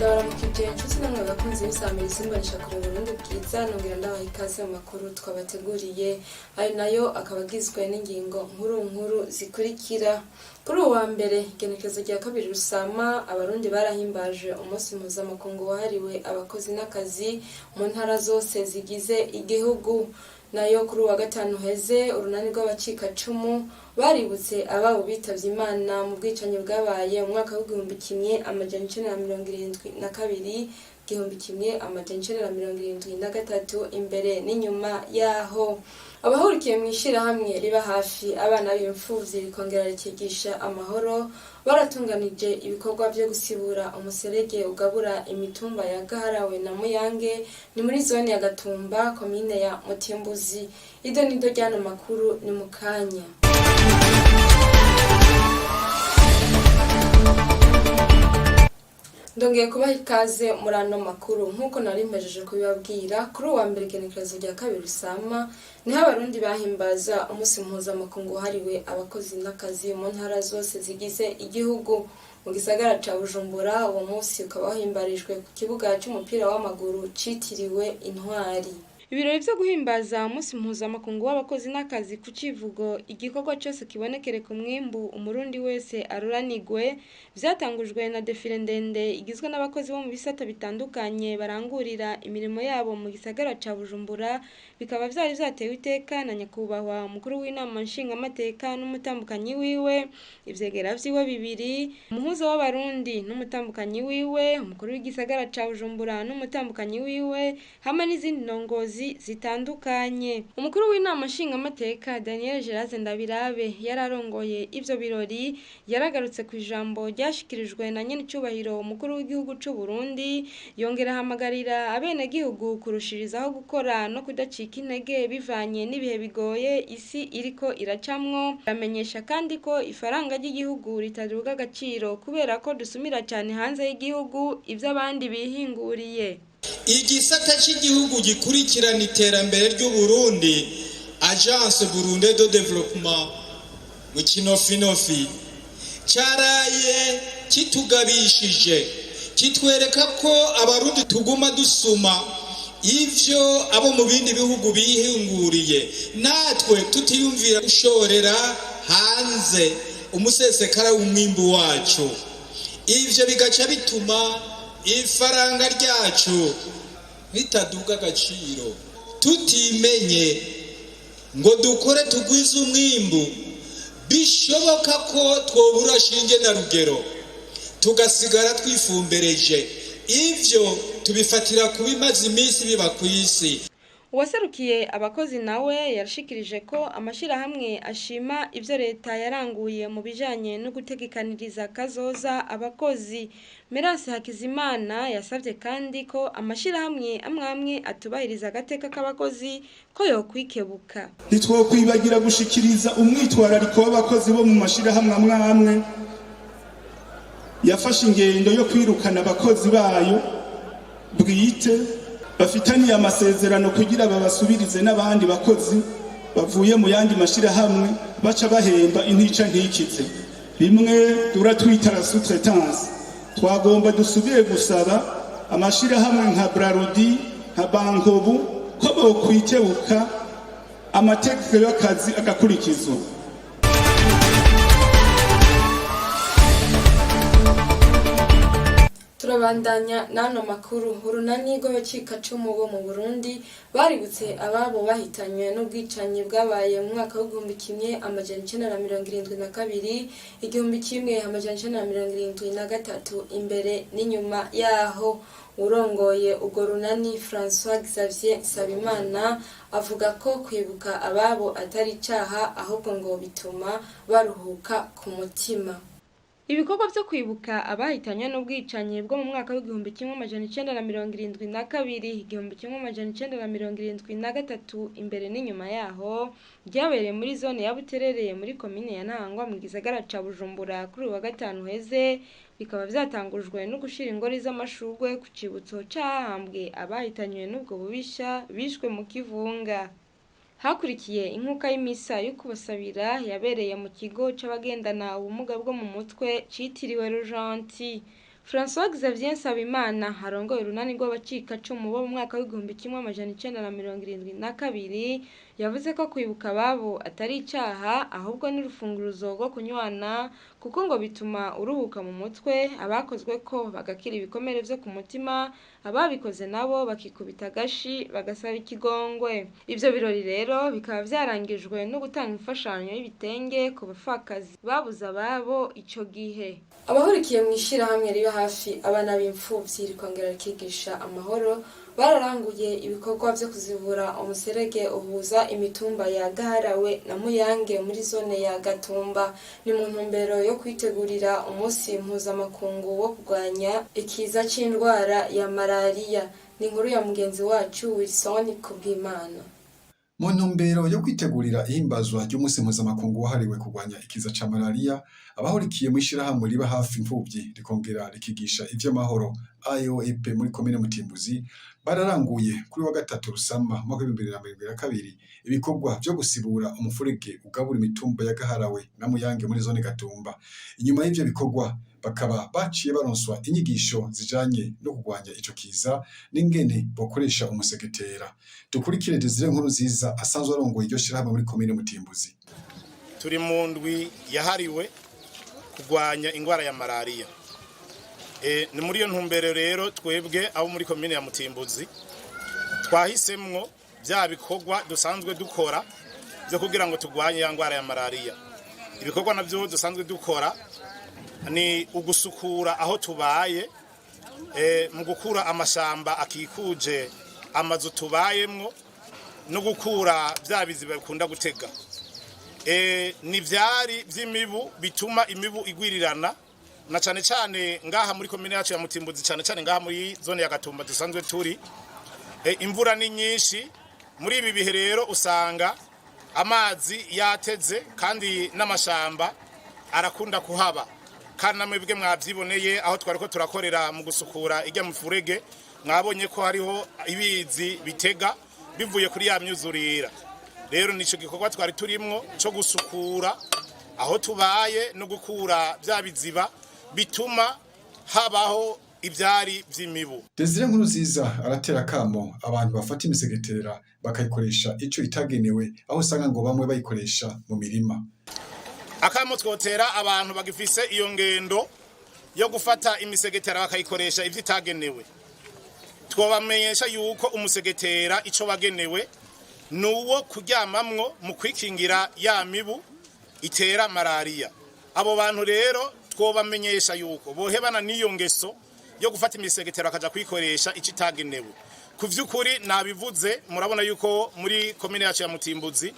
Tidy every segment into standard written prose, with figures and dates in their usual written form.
Ndabaramukije inshuti namwe bakunzi b'isamirizi imboneshakure Burundi Bwiza, nongera ndabaha ikaze mu makuru twabateguriye. Ayo nayo akaba agizwe n'ingingo nkuru nkuru zikurikira: Kuri uwu wa mbere, igenekerezo rya 2 Rusama, Abarundi barahimbaje umunsi mpuzamakungu wahariwe abakozi n'akazi mu ntara zose zigize igihugu. Nayo kuri uwa gatanu heze, urunani rw'abacikacumu baributse ababo bitavye Imana mu bwicanyi bwabaye mu mwaka w'1972, 1973, imbere n'inyuma yaho. Abahurikiye mu ishirahamwe riba hafi abana b'imfuvyi rikongera rikigisha amahoro baratunganije ibikorwa vyo gusibura umuserege ugabura imitumba ya Gaharawe na Muyange, ni muri zone ya Gatumba, komine ya Mutimbuzi. Ido nido ry'ano makuru ni mu kanya. Ndongeye kubaha ikaze muri ano makuru. Nk'uko nari mpejeje kubibabwira, kuri uwa mbere, igenekerezo rya 2 Rusama, niho Abarundi bahimbaza umunsi mpuzamakungu wahariwe abakozi n'akazi mu ntara zose zigize igihugu. Mu gisagara ca Bujumbura, uwo munsi ukaba wahimbarijwe ku kibuga c'umupira w'amaguru citiriwe Intwari. Ibirori vyo guhimbaza umunsi mpuzamakungu w'abakozi n'akazi ku civugo "Igikorwa cose kibonekere ku mwimbu, Umurundi wese aruranigwe", vyatangujwe na défilé ndende igizwe n'abakozi bo mu bisata bitandukanye barangurira imirimo yabo mu gisagara ca Bujumbura. Bikaba vyari vyatewe iteka na nyakubahwa umukuru w'Inama Nshingamateka n'umutambukanyi wiwe, ivyegera vyiwe bibiri, umuhuza w'Abarundi n'umutambukanyi wiwe, umukuru w'igisagara ca Bujumbura n'umutambukanyi wiwe, hamwe n'izindi ndongozi zitandukanye. Umukuru w'Inama Nshingamateka Daniel Geraze Ndabirabe yararongoye ivyo birori. Yaragarutse ku ijambo ryashikirijwe na nyenicubahiro umukuru w'igihugu c'u Burundi, yongera ahamagarira abenegihugu kurushirizaho gukora no kudacika intege bivanye n'ibihe bigoye isi iriko iracamwo. Aramenyesha kandi ko ifaranga ry'igihugu ritaduga agaciro kubera ko dusumira cane hanze y'igihugu ivyo abandi bihinguriye. Igisata cy'igihugu gikurikirana iterambere ry'Uburundi, Agence Burundaise de Développement mu kinofinofi, cyaraye kitugabishije, kitwereka ko Abarundi tuguma dusuma ivyo abo mu bindi bihugu bihinguriye, natwe tutiyumvira gushorera hanze umusesekara w'umwimbu wacu. Ivyo bigaca bituma ifaranga ryacu ritaduga agaciro. Tutimenye ngo dukore tugwize umwimbu, bishoboka ko twobura shinge na rugero, tugasigara twifumbereje. Ivyo tubifatira ku bimaze iminsi biba ku isi. Uwaserukiye abakozi nawe yarashikirije ko amashirahamwe ashima ivyo leta yaranguye mu bijanye no gutegekaniriza kazoza abakozi. Merance Hakizimana yasavye kandi ko amashirahamwe amwe amwe atubahiriza agateka k'abakozi ko yokwikebuka. Ntitwokwibagira gushikiriza umwitwarariko w'abakozi bo mu mashirahamwe amwe amwe yafashe ingendo yo kwirukana abakozi bayo bwite bafitaniye amasezerano kugira babasubirize n'abandi bakozi bavuye mu yandi mashirahamwe, baca bahemba intica ntikize, bimwe dura twita la sous-traitance. Twagomba dusubire gusaba amashirahamwe nka Brarudi, nka Bancobu, ko bokwikebuka, amategeko y'akazi agakurikizwa. Turabandanya n'ano makuru. Urunani rw'abacikacumu bo mu Burundi baributse ababo bahitanywe n'ubwicanyi bwabaye mu mwaka w'1972, 1973, imbere n'inyuma yaho. Urongoye urwo runani, François Xavier Nsabimana, avuga ko kwibuka ababo atari icaha, ahubwo ngo bituma baruhuka ku mutima. Ibikorwa vyo kwibuka abahitanywe n'ubwicanyi bwo mu mwaka w'1972, 1973, imbere n'inyuma yaho, ryabereye muri zone ya Buterere, muri komine ya Ntahangwa, mu gisagara ca Bujumbura, kuri uyu wa gatanu uheze. Bikaba vyatangujwe no gushira ingori z'amashurwe ku cibutso c'ahahambwe abahitanywe n'ubwo bubisha bishwe mu kivunga. Hakurikiye inkuka y'imisa yo kubasabira yabereye mu kigo c'abagendana ubumuga bwo mu mutwe citiriwe Rojanti. François Xavier Nsabimana arongoye urunani rw'abacikacumu bo mu mwaka w'1972 yavuze ko kwibuka ababo atari icaha, ahubwo n'urufunguruzo rwo kunywana, kuko ngo bituma uruhuka mu mutwe, abakozwe ko bagakira ibikomere vyo ku mutima, ababikoze nabo bakikubita agashi bagasaba ikigongwe. Ivyo birori rero bikaba vyarangijwe no gutanga imfashanyo y'ibitenge ku bapfakazi babuze ababo ico gihe. Abahurikiye mu ishirahamwe riba hafi abana b'imfuvyi rikongera rikigisha amahoro bararanguye ibikorwa vyo kuzibura umuserege uhuza imitumba ya Gaharawe na Muyange muri zone ya Gatumba. Ni mu ntumbero yo kwitegurira umunsi mpuzamakungu wo kurwanya ikiza c'indwara ya malariya. Ni inkuru ya mugenzi wacu Wilson Kubwimana. Mu ntumbero yo kwitegurira ihimbazwa ry'umunsi mpuzamakungu wahariwe kurwanya ikiza ca malariya, abahurikiye mw'ishirahamwe riba hafi imfuvyi rikongera rikigisha ivy'amahoro AOEP muri komine Mutimbuzi bararanguye kuri wa gatatu Rusama mu mwaka w'2022 ibikorwa vyo gusibura umufurege ugabura imitumba ya Gaharawe na Muyange muri zone Gatumba. Inyuma y'ivyo bikorwa bakaba baciye baronswa inyigisho zijanye no kurwanya ico kiza n'ingene bokoresha umusegetera. Dukurikire Desire Nkurunziza asanzwe arongoye iryo shirahamwe muri komine Mutimbuzi. Turi mu ndwi yahariwe kurwanya ingwara ya malariya. Ni muri iyo ntumbero rero twebwe abo muri komine ya Mutimbuzi twahisemwo bya bikorwa dusanzwe dukora byo kugira ngo turwanye ya ngwara ya malariya. Ibikorwa navyo dusanzwe dukora ni ugusukura aho tubaye, mu gukura amashamba akikuje amazu tubayemwo no gukura bya biziba bikunda gutega. Ni vyari vy'imibu bituma imibu igwirirana, na cane cane ngaha muri komine yacu ya Mutimbuzi, cane cane ngaha muri zone ya Gatumba dusanzwe turi. Imvura ni nyinshi muri ibi bihe, rero usanga amazi yateze kandi n'amashamba arakunda kuhaba. Kandi namwebwe mwavyiboneye aho twariko turakorera mu gusukura ijya mu furege, mwabonye ko hariho ibizi bitega bivuye kuri ya myuzurira. Rero nico gikorwa twari turimwo co gusukura aho tubaye no gukura bya biziba bituma habaho ivyari vy'imibu. Desire Nkurunziza aratera kamo abantu bafata imisegetera bakayikoresha ico itagenewe, aho usanga ngo bamwe bayikoresha mu mirima. Akamo twotera abantu bagifise iyo ngendo yo gufata imisegetera bakayikoresha ivyo itagenewe, twobamenyesha yuko umusegetera ico wagenewe nuwo kuryamamwo mu kwikingira ya mibu itera malariya. Abo bantu rero twobamenyesha yuko bohebana n'iyo ngeso yo gufata imisegetera bakaja kuyikoresha ico itagenewe. Ku vy'ukuri nabivuze, murabona yuko muri komine yacu ya Mutimbuzi,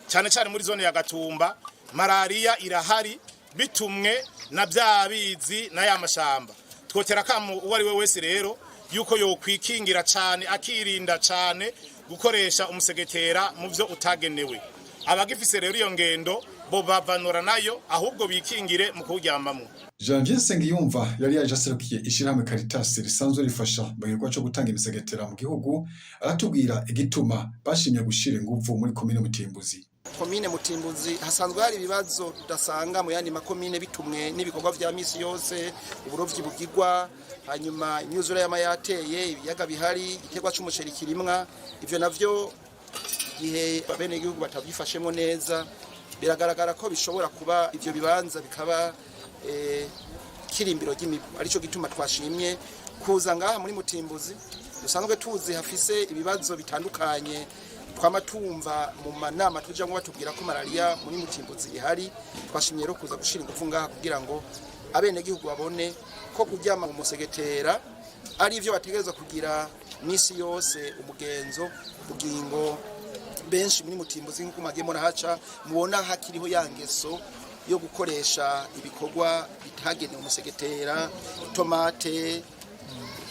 cyane cyane muri zone ya Gatumba, malariya irahari bitumwe na bya bizi na ya mashamba. Twotera kamo uwo ari we wese rero yuko yokwikingira cyane, akirinda cyane gukoresha umusegetera mu byo utagenewe. Abagifise rero iyo ngendo bo bavanura nayo, ahubwo bikingire mu kuwuryamamwo. Janvier Nsengiyumva yari yaje aserukiye ishirahamwe Caritas risanzwe rifasha mu gikorwa co gutanga imisegetera mu gihugu, aratubwira igituma bashimye gushira inguvu muri komine Mutimbuzi. Komine Mutimbuzi hasanzwe hari ibibazo tudasanga mu yandi makomine, bitumwe n'ibikorwa vya misi yose, uburovyi bugigwa, hanyuma imyuzure y'ama yateye, ibiyaga bihari, igiterwa c'umuceri kirimwa. Ivyo navyo igihe abenegihugu batavyifashemwo neza, biragaragara ko bishobora kuba ivyo bibanza bikaba kirimbiro ry'imibu. Arico gituma twashimye kuza ngaha muri Mutimbuzi dusanzwe tuzi hafise ibibazo bitandukanye. Twama tumva mu manama tujamwo batubwira ko malaria muri Mutimbuzi ihari. Twashimye rero kuza gushira ingufu ngaha kugira ngo abenegihugu babone ko kuryama mu musegetera ari ivyo bategerezwa kugira misi yose umugenzo. Bugingo benshi muri Mutimbuzi, nk'uko mwagiye murahaca, mubona hakiriho ya ngeso yo gukoresha ibikorwa bitagenewe umusegetera, itomate,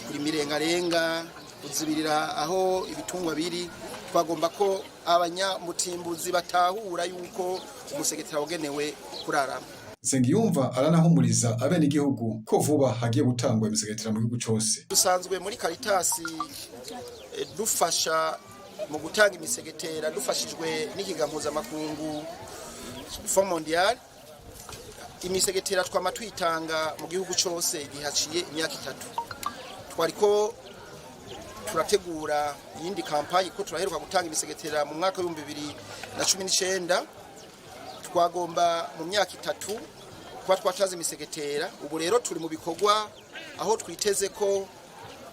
kurima irengarenga, kuzibirira aho ibitungwa biri. Twagomba ko abanyamutimbuzi batahura yuko umusegetera wagenewe kurarama. Nsengiyumva aranahumuriza abenegihugu ko vuba hagiye gutangwa imisegetera mu gihugu cose. Dusanzwe muri Caritas dufasha mu gutanga imisegetera dufashijwe n'ikiga mpuzamakungu Fonds Mondial. Imisegetera twama tuyitanga mu gihugu cose igihe haciye imyaka 3. Twariko turategura iyindi campagne ko turaheruka gutanga imisegetera mu mwaka w'2019. Twagomba mu myaka 3 kuba twatanze imisegetera. Ubu rero turi mu bikorwa aho twiteze ko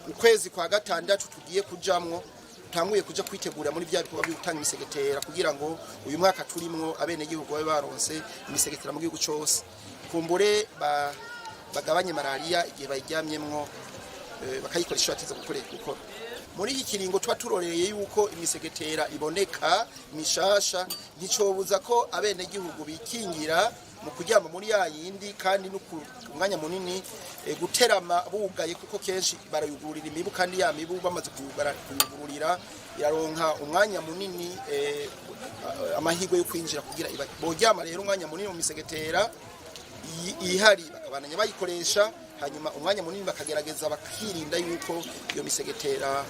ukwezi kwa gatandatu tugiye kujamwo tutanguye kuja kwitegura muri bya bikorwa byo gutanga imisegetera, kugira ngo uyu mwaka turimwo abenegihugu babe baronse imisegetera mu gihugu cose, kumbure bagabanye malaria igihe bayiryamyemwo, bakayikoresha bateze gukora. Muri iki kiringo tuba turoreye yuko imisegetera iboneka mishasha, nticobuza ko abenegihugu bikingira mu kuryama muri ya yindi, kandi no ku mwanya munini guterama bugaye, kuko kenshi barayugururira imibu, kandi ya mibu bamaze kuyugururira iraronka umwanya munini, amahirwe yo kwinjira kugira boryama rero umwanya munini mu misegetera ihari, bakabananya bayikoresha, hanyuma umwanya munini bakagerageza bakirinda yuko iyo misegetera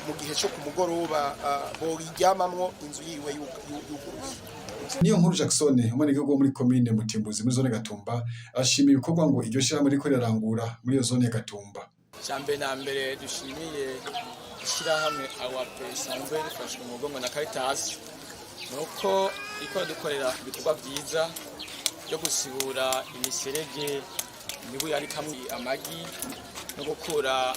mu gihe cyo ku mugoroba boyiryamamwo inzu yiwe yuguruye. Niyo nkuru Jackson, umwenegihugu wo muri komine Mutimbuzi muri zone Gatumba, ashima ibikorwa ngo iryo shirahamwe ririko rirarangura muri iyo zone ya Gatumba. Icambere na mbere dushimiye ishyirahamwe AWAPE risanzwe rifashwe mu mugongo na Caritas, nuko riko dukorera ibikorwa vyiza byo gusibura imiserege imibu yarikamwo amagi no gukura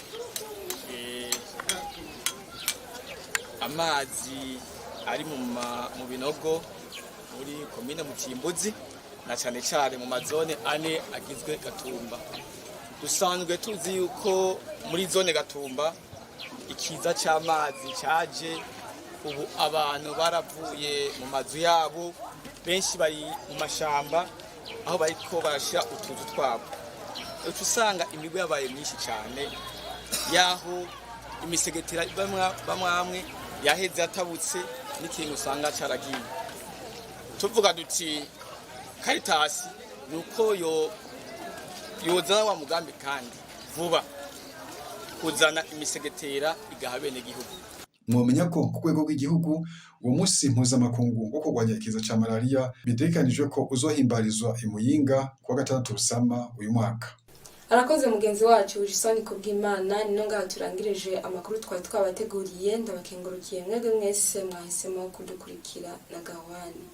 amazi ari mu binogo muri komine Mutimbuzi na cane cane mu mazone ane agizwe Gatumba. Dusanzwe tuzi yuko muri zone Gatumba ikiza c'amazi caje, ubu abantu baravuye mu mazu yabo, benshi bari mu mashamba aho bariko barashira utuzu twabo, uca usanga imibu yabaye myinshi cane, yaho imisegetera bamwamwe yaheze yatabutse n'ikintu usanga caragiye. Tuvuga duti Caritas nuko yo yozana wa mugambi kandi vuba kuzana imisegetera igaha bene gihugu. Mwomenya ko ku rwego rw'igihugu uwo musi mpuzamakungu wo kurwanya ikiza ca malaria bitegekanijwe ko uzohimbarizwa i Muyinga kuwa gatandatu Rusama uyu mwaka. Arakoze mugenzi wacu Jason Kubwimana. Nino ngaha turangirije amakuru twari twabateguriye. Ndabakengurukiye mwebwe mwese mwahisemo kudukurikira na gahwani.